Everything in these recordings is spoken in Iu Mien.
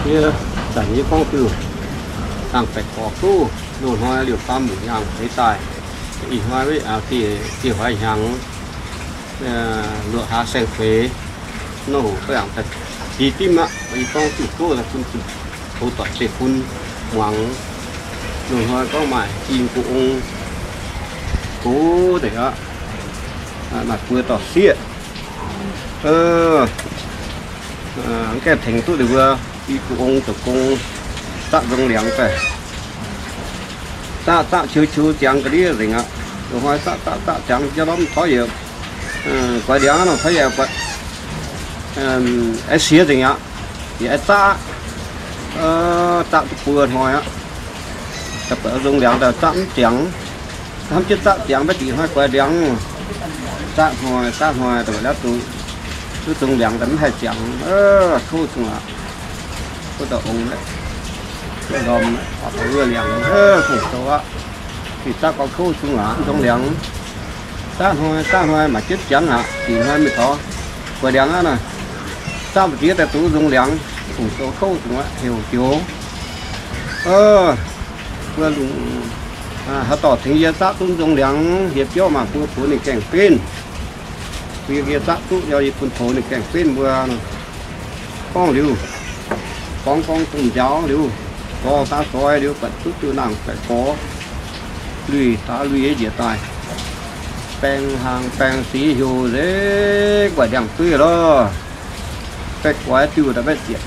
Yie zanc yie gorngv diuh, naang-baeqc gorx gouv, loz-hnoi liouh faam mbuoqc nyaangh eix daaih, ih hnoi dieh hoix hnyangx, luoqc hlaax saeng-feix, nor hoc ga'yangc daaih jiex dimv aqv. Yie gorngv diuh gouv daaih bun zuqc tov doic zeiv-fun muangx. Loz-hnoi gorngv maaih i gu'ong gox deix aqv, maaih buo dorh sieqv, mv gaengh tengx duqv ninh mbuo i gu'ong zoux gong, zaqv nzong liangx daaih. Zaqv zaqv qiu qiu ziangx ga'ndiev nzengc aqv. Loz-hnoi zaqv zaqv zaqv ziangx jiex norm tov yietc guaix liangx nor tov yietc guaix, aengx siex nzengc aqv. Yietc aengx zaqv, zaqv duqv buo hnoi aqv. Daaih buatc nzong liangx daaih zaqv mv ziangx. Hnamv jienv zaqv ziangx maiv dingc hnoi guaix liangx. Zaqv hnoi zaqv hnoi daaih buatc laauv duqv, duqv nzong liangx daaih mv haih ziangx, kouv zungh aqv. Wuov dauh ong, wuov ndorm, wuov liangx, fungc sou aqv. Dingc zaqv gorx kouv zungh aqv, nzong liangx. Zaqv hnoi zaqv hnoi maaih jienv ziangx aqv, dingc hnoi mingh taux guaix liangx aqv naaic, zaqv mbu'ziex daaih duqv nzong liangx, fungc sou kouv zungh aqv, heuc joux. Mbuo lungh haaix dorh tengx yie zaqv duqv nzong liangx, yie biauv maaih mbuo buoz ninh gaengh benv. Yie, yie zaqv duqv yie bun tov ninh gaengh benv mbuo. Gorngv liuz, gorngv gorngv domh nziaaux liuz, gorx daav zoi liuz, buatc duqv diuh naang-baeqc gorx, luih daav luih njiec daaih, baeng hnaangx baeng sic heuc nzengc guaix ndiangx-dueiv lorh. Baeqc goix diuh daaih baeqc ziepc,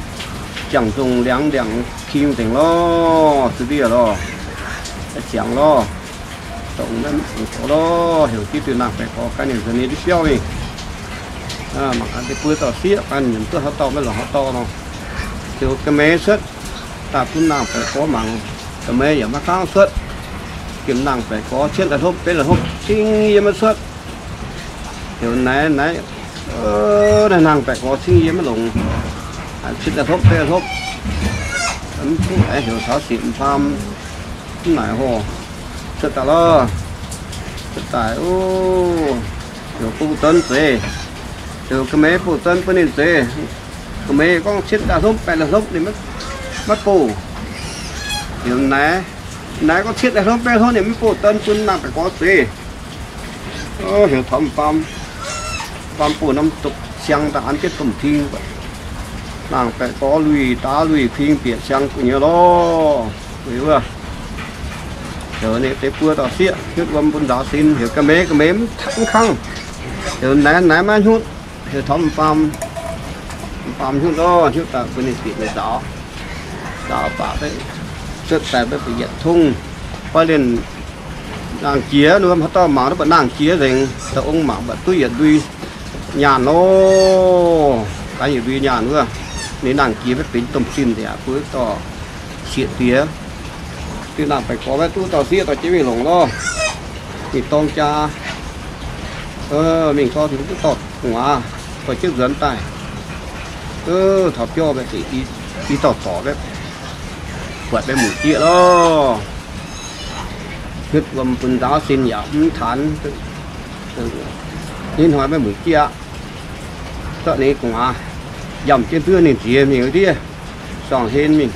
ziangh nzong liangx ndiangx king nzengc lorh, zuqc ndiev lorh, ziangx lorh. Dongh naaiv mv fungc zoux lorh, heuc jienv diuh naang-baeqc gorx gan ninh nzuonx ninh biauv mingh. Mangc gaax deix buo dauh sieqv gan nyiemc duqv haaix dauh maiv longc haaix dauh nor. Heuc ga'meix cuotv daaih bun naang-baeqc gorx mangc. Ga'meix yaac maiv kangv cuotv. Gemh naang-baeqc gorx cietv daaih hlopv betv daaih hlopv cingv yie maiv cuotv. Heuc naaiv naaiv, naaiv naang-baeqc gorx cingv yie maiv longc. Cietv daaih hlopv betv daaih hlopv. Mv duqv aengx heuc taux sic m'faam mv naaic hoc cuotv daaih lorh. Cuotv daaih, o, heuc bouh deix zeiz, heuc ga'meix bouh deix bun ninh zeiz. Ga'meix gorngv cietv daaih hlopv betv daaih hlopv ninh maiv bouh. Heuc naaiv, naaiv gorngv cietv daaih hlopv betv hlopv ninh mv bouh deix bun naang-baeqc gorx zeiz. Heuc taux m'faam, m'faam bouh norm dopc siang daaih an jienv domh ting. Naang-baeqc gorx luih daav luih kuing bieqc siang gu'nyuoz lorh. Wuov, heuc ninh deix buo dauh sieqv hnyutv wuom bun nzaaux sin, heuc ga'meix, ga'meix mv kangv. Heuc naaiv, naaiv maiv hnyutv. Heuc taux m'faam, m'faam hnyutv lorh, hnyutv daaih bun ninh bieqc ninh nzaaux. Nzaaux baac cuotv daaih maiv bieqc yietc tungv. Baav lienh naang-jiex, wuom haaix dauh mangc duqv buatc naang-jiex nzengc. Dauh ong mangc buatc duqv yietc ndui nyaanh lorh, gaax yietc ndui nyaanh wuov. Ninh naang-jiex maiv benx domh zinh nzengc aqv, bun dorh sieqv diex. Diuh naang-baeqc gorx maiv duqv dauh sieqv dorh jienv mingh longc lorh. Ninh dorng jaa mingh gorngv duqv dorh gu'nguaaz dorh jienv nzuonx daaih. Taux biauv maiv zeiz i dauh dorc maiv buatc maiv mueic jieqv lorh. Hnyutv wuom bun nzaaux sin yaac mv taanx. Ih hnoi maiv mueic jieqv aqv. Zorqv ninh gu'nguaaz yamh jienv nduov ninh nziex mingh wuov ndiev, suangx hlen mingh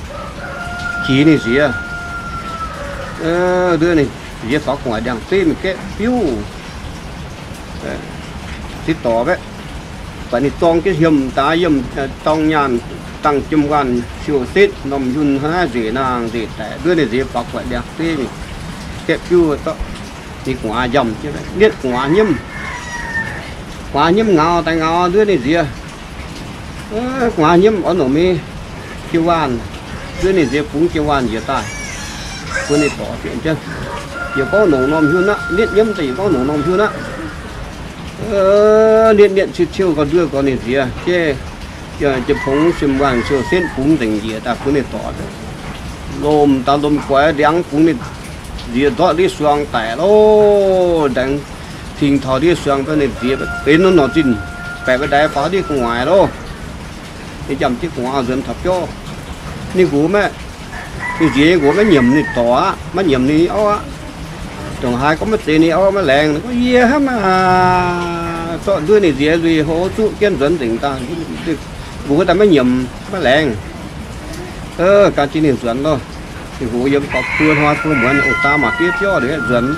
jiex ninh nziex. Nduov ninh nziex faaux gu'nguaaz ndiangx-zeiv mingh gaeqv biuv. Ziex dorc maiv buatc ninh zorng jienv hiem daaih, yiem dorng nyaanh dangh jiem waanh siou setv norm yunh hnangv naaiv nzec naang nzec daic, nduov ninh nziex faaux gu'nguaaz ndiangx-zeiv mingh gaeqv biuv. Zorqv ninh gu'nguaaz yamh jienv, nietv gu'nguaaz nyiemv. Gu'nguaaz nyiemv ngaux daaih ngaux nduov ninh nziex. Gu'nguaaz nyiemv oix longc mingh jiu waanh, nduov ninh nziex bungx jiu waanh njiec daaih. Bun ninh dorc zienc jienv, yie gorngv longc norm hiuv aqv, nietv nyiemv daaih yie gorngv longc norm hiuv aqv. Nietv nietv ciu ciu gorx nduov gorx ninh nziex, jiex jiem-pongx siem waanh siou setv bungx nzengc njiec daaih bun ninh dorc. Lomh daaih lomh guaix ndiangx bungx ninh nziex ndortv ndiev suang daic loh. Ndaengx cingx taux ndiev suang bun ninh nziex benx norm norqc zinh, baeqc mbuo ndaix faaux ndiev gu'nguaaic loh. Ninh jangx jienv gu'nguaaz nzuonx taux biauv. Ninh nqox maiv, ninh nziex nyei nqox maiv nyiemc ninh dorc aqv, maiv nyiemc ninh auv aqv. Dongh haaix gorngv maiv zeiz ninh auv maiv laengz, ninh gorngv, yie hnamv aqv, zorqv nduov ninh nziex lui hlo zuqv jienv nzuonx nzengc daaih. Nqox daaih maiv nyiemc maiv laengz. Gan jienv ninh nzuonx loh. Ninh hoqc yiem gorx buo hnoi buo muonz, ong-daa maaih diev biauv liuz nzuonx.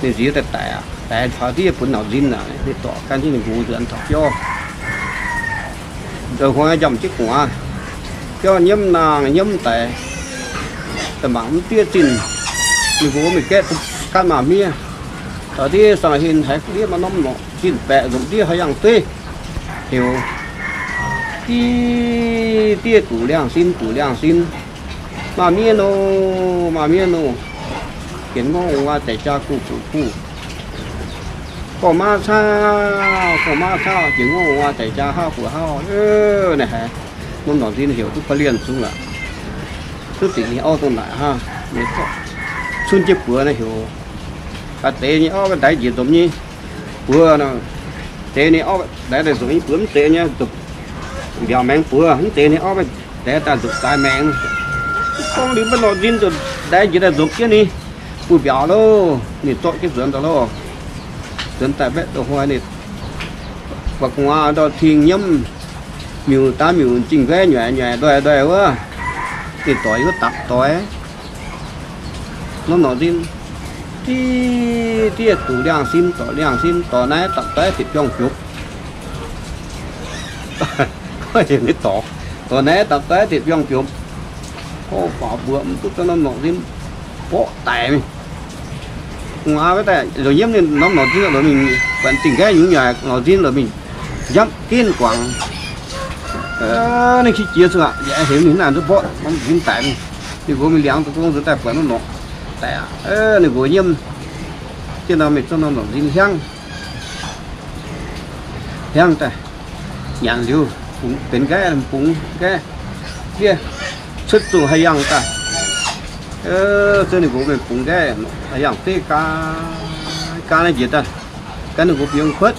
Ninh nziez daaih daix, daix taux ndiev bun nauc nzin aqv. Ninh dorc gan jienv ninh nqox nzuonx taux biauv. Ndo hnoi njamv jienv gu'nguaaz, biauv nyiemv naang nyiemv daic, daaih mangc mv diev zinh. Ninh nqox mingh gaeqv gan maaz-miev. Taux ndiev sangx hin haiz ndiev maaih norm norqc zinh baeqc nzunc ndiev haaix yangh dueiv, heuc, Diev, diev duqv liangh sin, duqv liangh sin. Maaz-miev nor, maaz-miev nor, jienv ngorv wuov deix jaa guv guv guv. Gorngv maiv cauv, gorngv maiv cauv, jienv ngorv wuov deix jaa hauv guv hauv. Naaiv haiz norm norqc nzin heuc duqv korv-lienh zungv aqv. Duqv dingc ninh orv dongh naaic hnangv. Cun jienv buoz naaiv heuc, deix ninh orv ndaix njiec nzopc nyei buoz nor, deix ninh orv ndaix nzopc nyei buoz, mv deix nyei nzopc mbiaauc maengx buoz, mv deix ninh orv ndaix daaih nzopc zaaix maengx. Gorngv liuz maiv norqc nzin nzopc ndaix njiec daaih nzopc jienv ninh, mbuo mbiaauc loh. Ninh zorqv jienv nzuonx daaih loh. Nzuonx daaih mbaeqv doh hnoi ninh buatc gu'nguaaz ndau-ting nyiemv, miuc daav miuc, zingh nqaiv nyuaic nyuaic ndoih ndoih wuov, ninh doix wuov dapc doix. Norm norqc nzin, Diev, diev duqv liangh sin, duqv liangh sin, dorh naaiv dapc doix ziepc biangh jopv. Ninh dorh, dorh naaiv dapc doix ziepc biangh jopv. Gorngv faaux mbuoqc mv duqv norm norqc nzin, mborqv daic mingh. Gu'nguaaz wuov daaih lorz nyiemv ninh norm norqc nzin, lorz mingh buatc zingh nqaiv nyungc nyuaic, norqc nzin lorz mingh njapv ginv guangc. Ninh qiex jiez zuqc aqv, yaac heuc ninh naaic duqv mborqv norm nzin daic mingh. Ninh nqox mingh liangx daaih gong nzuonx daaih buatc norm norqc daic aqv. Ninh nqox nyiemv jienv nor, mingh zorqv norm norqc nzin hiangv, hiangv daaih, nyanc liuz, bungx benx nqaiv, bungx nqaiv, ndiev cuotv zuqc haaix yangh daaih. Zuov ninh nqox mingh bungx nqaiv, haaix yangh deix gaa, gaa naaiv njiec daaih, gan ninh nqox biux kuotv.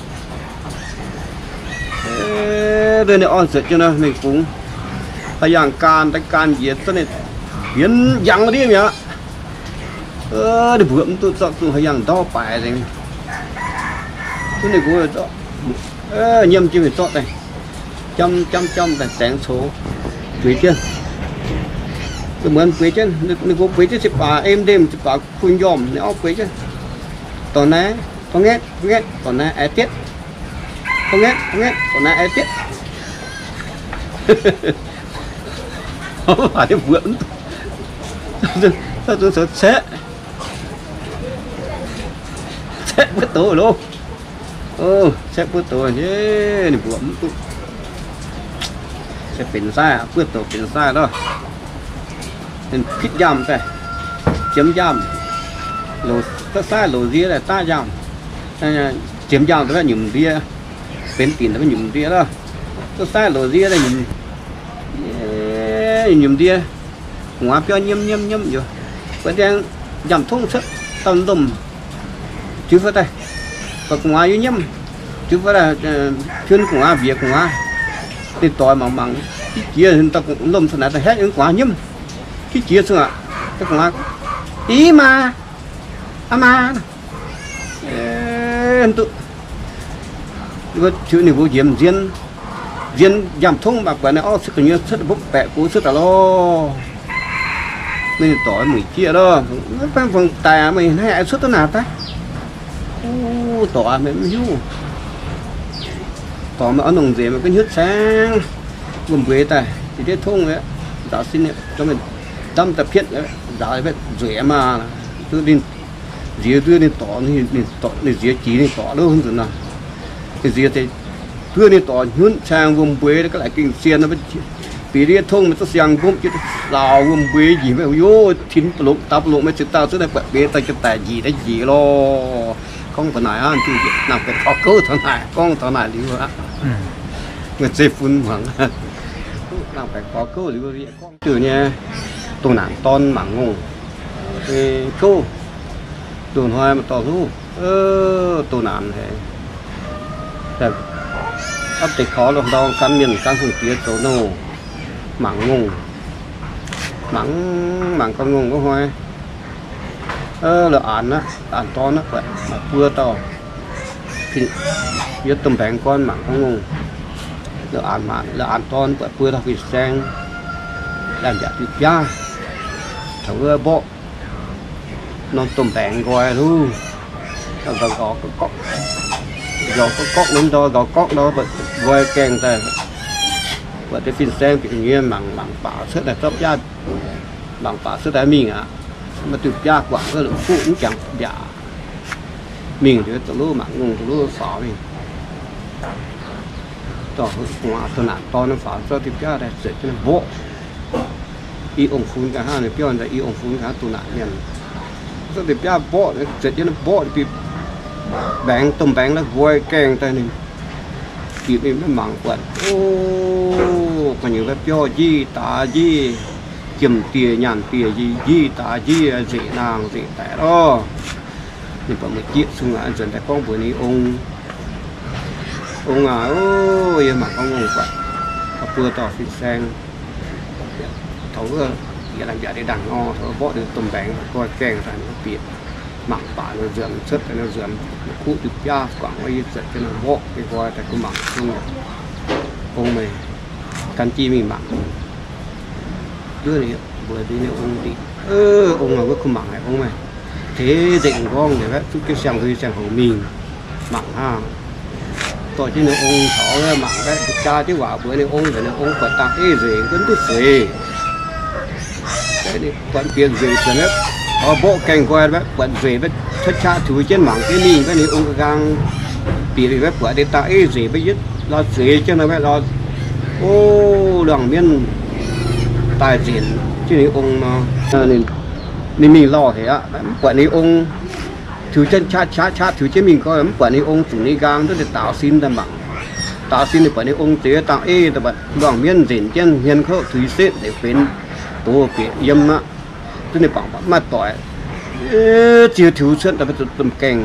Ndiev ninh orv nzuotc jienv nor mingh bungx, haaix yangh gaa daaih, gaa njiec cuotv ninh mbienx njangx ndiev mi'aqv. Ninh mbuoqc mv duqv, zorqv zuqc haaix yangh ndorv baaix nzengc. Duqv ninh nqox nyiemv jienv mingh zorqv daaih, jamv jamv jamv daaih, zaengx coux bueix jienv. Muonz bueix jienv, ninh nqox bueix jienv ziepc baac em ndemh, ziepc baac kuh njormh, ninh orv bueix jienv. Dorh naaiv, torngv ngaetv, torngv ngaetv, dorh naaiv aix dietv. Torngv ngaetv, torngv ngaetv, dorh naaiv aix dietv. Mbuoqc, caeqv, caeqv buov douz loh. Caeqv buov douz, ninh mbuoqc mv duqv. Se benx saaiv, buov douz benx saaiv loh. Ninh pitv njaamv daaih, ziemx njaamv, loz, da'saaiv loz nziev daaih daav njaamv. Ziemx njaamv daaih nyunc ndie, benx dinc daaih nyunc ndie loh. Da'saaiv loz nziev daaih nyunc, nyunc ndie. Gu'nguaaz biauv nyiemv nyiemv nyiemv njoux. Buatc ndiangx njaamv tongv cuotv dauh lomh, ziux fu'jueiv daaih, buatc gu'nguaaz yiem nyiemv, ziux fu'jueiv daaih, pion gu'nguaaz, mbieqc gu'nguaaz. Ninh doix mangc mangc, jiex jiex, dauh lomh caux naaic daaih haeqv gu'nguaaz nyiemv, jiex jiex cuotv aqv. Gu'nguaaz, Ih, maa, aa maa, duqv, ninh mbuo njiec nzien, nzien njaamv tongv mv baac buatc ninh orv cuotv gu'nyuoz cuotv mbopv baeqc gox cuotv daaih loh. Ninh doix mueic jieqv loh, baeng daic meih hnangv haaix cuotv duqv naaic daaih. Doix meih mv hiuv. Doix meih oix nongc nzengc meih ga'hnyutv caeng, wuom-mbueix daaih, diex ndiev tongv, nzaaux sin, ndamv daaih pietv, nzaaux nzueic maah. Duqv ninh nziex duqv ninh doix, ninh nziex jiex ninh doix loh nzunc nor. Ninh nziex duqv ninh doix hnyunv caeng wuom-mbueix ga'laaic gengh zien, bieqc ndiev tongv meih zorqv siang mbopv jienv saaux wuom-mbueix njiec, yov, tin ba'longc daaih ba'longc meih ziepc dauh cuotv daaih buatc bieqc daaih jienv daic njiec daaih njiec loh. Gorngv taux naaic aqv, nangh baeqc gorx gouv taux naaic, gorngv taux naaic liuz aqv, meih zeiv-fun hmuangx. Nangh baeqc gorx gouv liuz, gorngv deix nyei, dongh naanc dorn mangc ngongh, gouv, dongh hnoi maaih dorh hluv, dongh naanc haic. Apv deix kaux lungh ndau gan mienh gan hungh diex zoux nouh mangc ngongh, mangc, mangc gau ngongh wuov hnoi. La'anc aqv, la'anc dorn aqv, buatc maaih buo dauh, yie domh mbaengx gorn mangc gau ngongh. La'anc maanc, la'anc dorn buatc buo dauh fin-saeng. Laanh mbiaatc diuh biaav, taux wuov mborqv norm domh mbaengx nqoi hluv, nzauz gorqv gorqv, nzauz gorqv gorqv, nzauz nzauz gorqv nor, nqoi gaengh daaih, buatc deix fin-saeng bieqc nyei mangc, mangc baac cuotv daaih zorqv biaav, mangc baac cuotv daaih mingh aqv. Maaih diuh biaav guangc wuov la'kuqv mv jangx mbiaatc, mingh liuz zoux luv mangc ngongh, zoux luv faaux mingh. Dorh heuc gu'nguaaz doh naanc dorn faaux zorqv diuh biaav daaih zuotc jienv mborqv. I ong-fun nqa'haav, ninh biauv daaih i ong-fun nqa'haav doh naanc mienh. Zorqv diuh biaav mborqv, zuotc jienv mborqv bieqc mbaengx, domh mbaengx la'nqoi gaengh daaih ninh bieqc mingh maiv mangc buatc. O, gu'nyuoz maiv biauv njiec daaih njiec, jiem dieh nyaanh dieh njiec daaih njiec, nzeqc naang nzeqc daic lorh. Ninh buatc mueiz jieqv cung aqv, nzuonx daaih gorngv mbuox ninh ong, Ong aac, o, yie mangc gorngv ngongh buatc, buo dorh fin-saeng taux wuov, yie laanh mbiaatc deix ndaangc nor, taux wuov mborqv ninh domh mbaengx nqoi gaengh daaih ninh bieqc mangc baac nor nzuonx, cuotv daaih nor nzuonx, kuqv diuh biaav guangc wuov, yie zuotc jienv nor mborqv deix nqoi daaih kuh mangc cung. Ong meih gan jienv mingh mangc. Nduov ninh mbuox ninh ong, Ong aac, wuov kuh mangc haic, ong meih teix nzengc nqorngv nzengc, zuqv jienv siang-nzuih siang-hoc mingh mangc hnangv. Dorh jienv ninh ong taux mangc, jaa jienv waac mbuox ninh ong, ninh ong buatc dangh eiv nzeic, mv duqv zueiz. Buatc bieqc nzeic, buatc mborqv gaengh nqoi, buatc nzeic, qaqv qaqv tiux jienv mangc jienv mingh, ninh ong nqa'nqaang bieqc mingh, buatc deix dangh eiv nzeic, mv yietv lorz zueiz jienv nor, lorz, o, luangh mienv daaih nzenc jienv ninh ong nor. Ninh mingh lauh haic aqv, mv buatc ninh ong. Tiux jienv qaqv qaqv qaqv tiux jienv mingh gorngv mv buatc ninh ong, zuqc ninh nqaang duqv deix daaux sin daaih mangc. Daaux sin ninh buatc ninh ong zeix dangh eiv, luangh mienv nzenc jienv hmien kouv tuix setv nzengc, benx doz bieqc yiem aqv. Duqv ninh bangc mv maaih doic, ziouc tiux cuotv daaih maiv zuqc domh gaengh,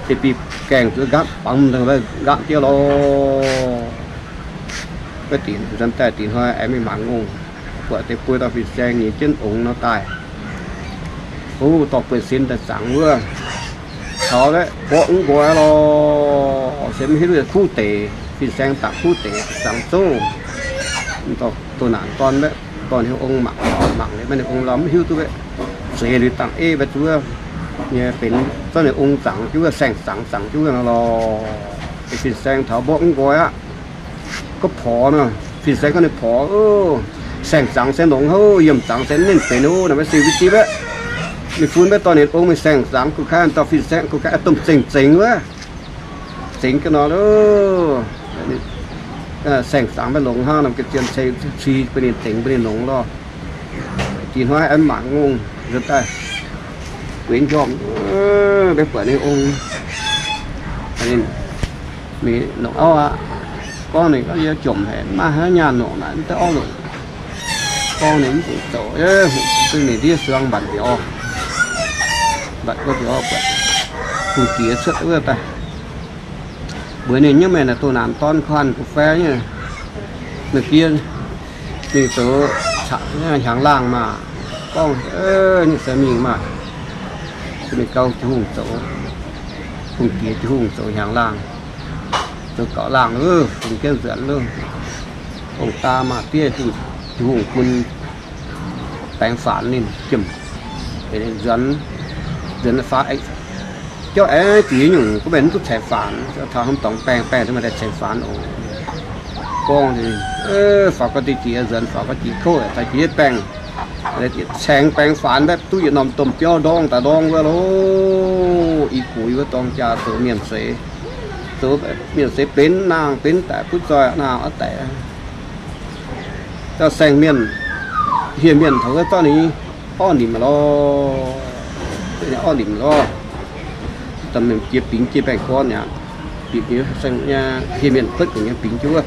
deix bih gaengh zuqc nqaapv bangc nqaapv jienv lorh. Maiv dingc nzuonx daaih dingc hnoi aengx mingh mangc ngongh, buatc deix buo dauh fin-saeng nyiex jienv ongx nor daaih. O, dorh buonv-sin daaih zangx wuov, taux mborqv mv nqoi lorh, se mv hiuv duqv kuv deix, fin-saeng dangc kuv deix zangx zouv. Doh naanc dorn mbaeqv, dorh ninh ong mangc, mangc liuz maiv ninh ong lorz mv hiuv duqv mbaeqv, zeix liuz dangh eiv mbaeqv zuov nyei benx zorqv ninh ong zangx jienv wuov, saeng-zangx zangx jienv wuov nor lorh. Fin-saeng taux mborqv mv nqoi aqv. Gorngv porx nor, fin-saeng gorngv ninh porx, saeng-zangx se longx houv, yiemh zangx se mv ninh benx houv, naaiv maiv se wuov jieqv mbaeqv. Ninh fun mbaeqv dorh ninh ong mingh saeng-zangx gu'nguaaic, dorh fin-saeng gu'nguaaic domh zengc zengx wuov. Zengx ga'nor, saeng-zangx maiv longx hnangv, norm ga'zien cei bun ninh zengx bun ninh longx lorh. Dih hnoi aengx mangc ngongh nzuonx daaih, gueix njormh, maiv buatc ninh ong. Ninh mingh longc auv aqv. Gorngv ninh gorngv, Yie jomc haic, maiv maaih haaix nyaanh longc naaic, mv deix auv longc. Gorngv ninh mv zuqc zoux, duqv ninh ndiev suang mbatc nziaaux, mbatc guov nziaaux buatc hungh diex cuotv wuov daaih. Mbuox ninh nyei, Meih naaic doh naanc dorn kuh hanh gu'fai nyei, meih giex mingh zoux caqv hnyangx laangh maah! Gorngv, Ninh se mingh maah! Mingh gauh jiex hungh zoux, hungh diex jiex hungh zoux hnyangx laangh, zoux gauh laangh, fungx jienv nzuonx loh. Ong-daa maah! Diev jiex hungh bun baengx faanx ninh jiem, nzuonx, nzuonx faaux, jauv aengx jiex nyungc, gorngv maiv duqv ceix faanx, taux hnangv dorngx baengh, baengh duqv maaih daaih ceix faanx oc. Gorngv, Faaux gau deix jiex nzuonx, faaux gau jiex kouv, taux jiex baengh, caengx baengx faanx mbaeqv duqv yietc norm domh biauv ndorng daaih ndorng wuov loh. I gox wuov dorng jaa zoux mienh seix, zoux mienh seix benx naang benx daic, butv zoih naang oix daic. Dauh saeng-mienh, hieh mienh taux wuov zorqv ninh orv nimc lorh. Orv nimc lorh, jiex bingx jiex baengh gorn aqv. Bieqc nyei, hieh mienh kuotv bieqc nyei bingx jienv wuov.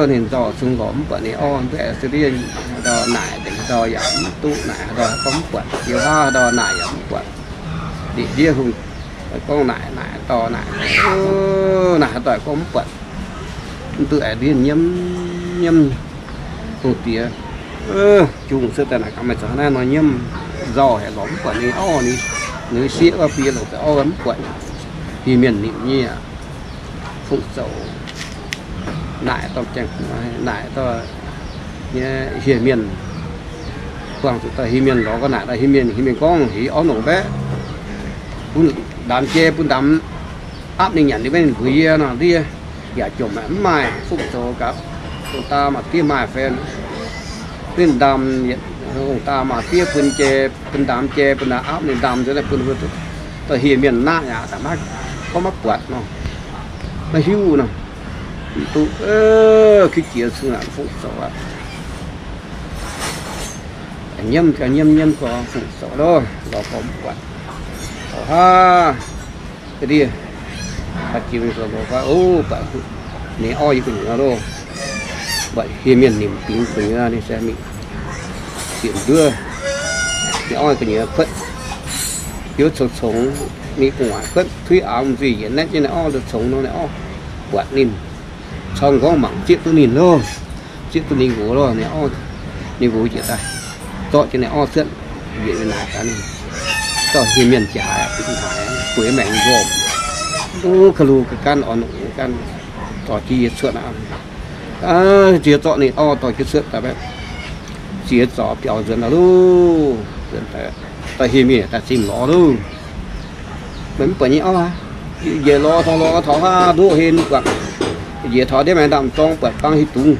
Ninh nzauh zungv lorz mv buatc ninh orv, mv baac se ndiev ndau naaic, ndau yaac mv duqv naaic, ndau gorngv mv buatc, jiex haav ndau naaic yaac mv buatc. Ndiev ndiev hungh gorngv naaic, naaic dorh naaic, naaic haaix doic gorngv mv buatc. Mv duqv aengx ndiev nyiemv nyiemv. Hungh diex, Jung cuotv daaih naaic gaax, meih zoux haaix naaiv nor nyiemv? Nzauh haic, lorz mv buatc ninh orv, ninh sieqv wuov, bun yie longc deix orv mv buatc. Hieh mienh nimc nyei aqv. Fungc zoux naaic dorh jaeng, naaic dorh nyei hieh mienh, buangh zuqc daaih hieh mienh lorz ga'naaic daaih hieh mienh, hieh mienh gorngv heuc orv nongc mbaeqv bun ndaamx jai bun ndaamx aapv ninh nyanc, ninh mbuo ninh mbuox yie nor, ndiev yaac jomc mv maaih fuqv zoux gaax. Ong-daa maaz-diev maaih fai, ninh ndaamx, ong-daa maaz-diev bun jai, bun ndaamx jai, bun ndaamx aapv ninh ndaamx nzengc, bun daaih hieh mienh naqv yaac daaih maiv gorngv maiv buatc nor, maiv hiuv nor. Duqv kuv jiex cun aqv, fuqv zoux aqv. Nyiemv ga'nyiemv nyiemv gorx fuqv zoux loh, lorz gorx mv buatc. Taux haav, ga'ndiev, haaix jiex mingh zoux lorz gorx, o, buatc ninh orv yie gu'nyuoz loh. Buatc hieh mienh nimc bingx gu'nyuoz ninh se mingh sienx nduov. Ninh orv gu'nyuoz kuotv biouv congx-congx, ninh gu'nguaaic kuotv tuiv aaux nzuih yietc naetv jienv ninh orv congx nor, ninh orv buatc ninh, cong nqorngv mangc zieqv duqv ninh loh. Zieqv duqv ninh nqox loh, ninh orv, ninh nqox njiec daaih zorqv jienv ninh orv cuotv yietc naaic gaax ninh. Dorh hieh mienh jaaix, bingx haaix, bueix maengx nqormh, duqv ka'lu ga'ganv orn nongc ga'ganv, dorh jienv yie cuotv aqv. Ziex zorqv ninh orv dorh jienv cuotv daaih, ziex zorqv biaux nzuonx daaih loh. Dorh hieh mienh daaih zimh lorz loh. Meih mv buatc nyei orv aqv. Njiec lorz taux lorz taux haav ndoqv hlen buatc, njiec taux ndiev maengx ndaamv-zorng buatc bang hieh dungz.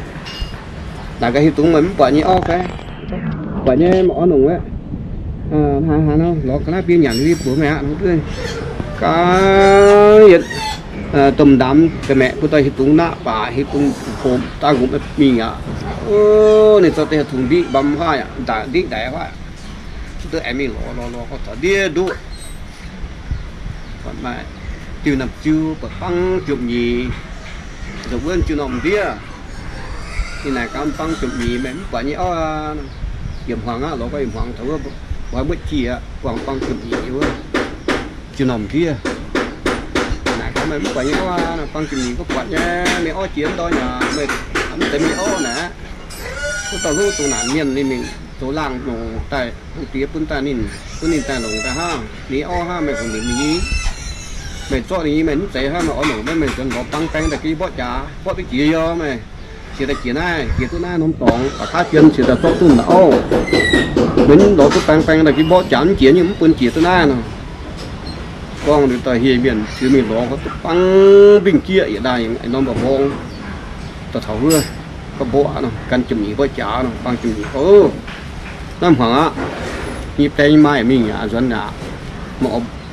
Naaic gaax hieh dungz, meih mv buatc nyei orv fai? Buatc nyei, meih orv nongc wuov. Hnangv haaix nor, lorz ga'naaiv biei nyanc, yie mbuox meih aqv. Gaax yietc domh ndaamx ga'maeqc bun dorh hieh dungz naqv baac hieh dungz homc daav nqumh mingh aqv. Ninh zorqv deix hieh dungz ndiqv mbam huaav aqv, ndiqv ndaix huaav aqv. Duqv aengx mingh lorz lorz lorz gorngv taux ndiev ndoqv. Maaih diuh namh ziu buatc bang jomc nyeic, nzunc wuov jiu normh ndiev. Ninh naaic gaax bang jomc nyeic, meih mv buatc nyei orv aqv. Yietc hmuangx aqv, lorz gorngv yietc hmuangx taux wuov, mbuo muotv jiex aqv, buangh bang jomc nyeic wuov, jiu normh ndiev. Naaic gaax meih mv buatc nyei orv aqv. Bang jomc nyeic gorngv buatc nyei, meih orv jiex mv ndorm yaac meih mv zeiz meih orv naaic. Wuov dauh hluv dongh naanc mienh ninh mingh zoux laangh longc daaih, hungh diex bun daaih ninh, bun ninh daaih longc daaih hnangv. Ninh orv hnangv meih hungh nimc ninh nyei, meih zorqv ninh nyei, meih mv zeiz hnangv meih orv longc, meih nzuonx lorz bang baeng daaih ga'naaiv mborqv jaax, mborqv duqv jiex yie, meih jiex daaih jiex naaiv, jiex duqv naaiv norm dorngx, baac kaav jien jiex daaih zorqv duqv naaic orv. Meih mv lorz duqv baeng baeng daaih ga'naaiv mborqv jaax mv jiex nyei, mv bun jiex duqv naaiv nor. Gorngv liuz daaih hieh mienh ziux mingh lorz gorngv duqv bang mbingh jieqv yietc daaih norm mba'mborng daaih taux wuov, gorngv mborqv aqv nor, gan jomc nyeic mborqv jaax nor, bang jomc nyeic gorngv, naaiv hmuangx aqv. Nyei baeng nyei maa yaac mingh yaac nzuonx aqv.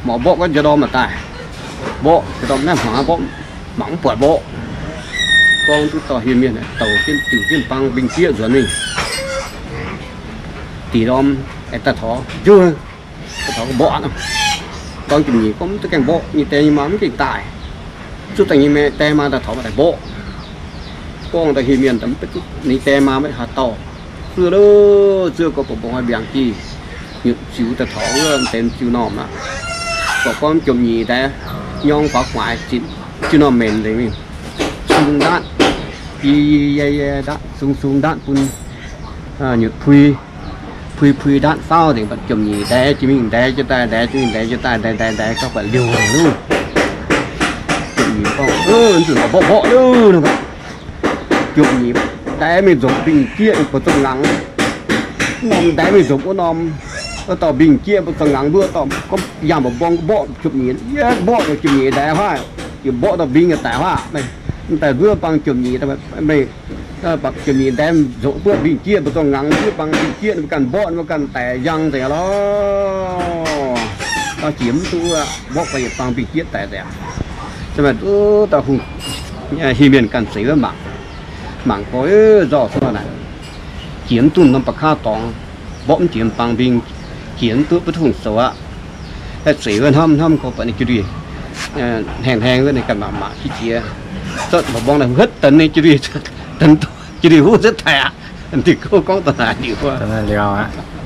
Mangc mborqv gorngv jiex ndorm aqv daaih. Mborqv jiex ndorm naaiv hmuangx aqv, mborqv mangc mv buatc mborqv. Gorngv duqv dorh hieh mienh douc jienv diuc jienv bang mbingh jieqv nzuonx mingh. Da'nyeic ndorm aengx daaih taux njuov, daaih taux mborqv aqv. Bang jomc nyeic gorngv mv duqv gaengh mborqv, nyei die nyei maa mv gaengh daaih. Zuov daaih nyei die maa daaih taux maaih daaih mborqv. Gorngv daaih hieh mienh daaih mv baac duqv ninh die maa maiv haaix dauh. Zuov loh, zuov gorngv ba'mbong haaix mbiaangx jih, nyutc ziux daaih taux wuov deix ziux normh aqv. Gorngv jomc nyeic ndaix nyorng faaux guaix zitc jiu normh menc nzengc mingh, sung ndaatv, yi yi ye ye ndaatv, sung sung ndaatv bun nyutc pui, pui pui ndaatv faauv nzengc, baac jomc nyeic ndaix jiex mingh ndaix jiex daaih, ndaix jiex mingh ndaix jiex daaih, ndaix ndaix ndaix gauh baac liouh nzengc loh. Jomc nyeic gorngv, nzunc mborqv mborqv loh. Jomc nyeic ndaix mingh nzopc mbingh jieqv mbu'zorng nganx. Wuov norm ndaix mingh nzopc wuov norm, wuov dauh mbingh jieqv mbu'zorng nganx nduov dauh gorngv yangh mba'mbong mborqv jomc nyeic, yie mborqv jomc nyeic ndaix huaav, yie mborqv dauh mbingh daic huaav. Mv daaih nduov bang jomc nyeic, meih jomc nyeic ndaix nzopc mbu'zorng mbingh jieqv mbu'zorng nganx nduov bang mbingh jieqv, ninh mbuo ganh mborqv, ninh mbuo ganh daic yangh nzengc aqv lorh. Dauh jiex mv duqv mborqv ga'yietc bang mbingh jieqv daic nzengc. Se maaih duqv dauh hungh hieh mienh ganh zeix wuov mangc, mangc gorngv nzorh se naaic, jiex mv duqv norm ba'kaav dorngx, mborqv mv jiex bang mbingh, jiex mv duqv butv hungh zoux aqv. Haih zeix wuov hnamv hnamv gorngv buatc ninh jiu lui heng heng wuov, ninh ganh mangc mangc jiex jiex, zorqv mba'mbong naaic huotv deix ninh jiu lui, deix jiu lui huv nzengc daic aqv. Ninh gorngv gorngv daaih naaic liuz wuov, liuz aqv.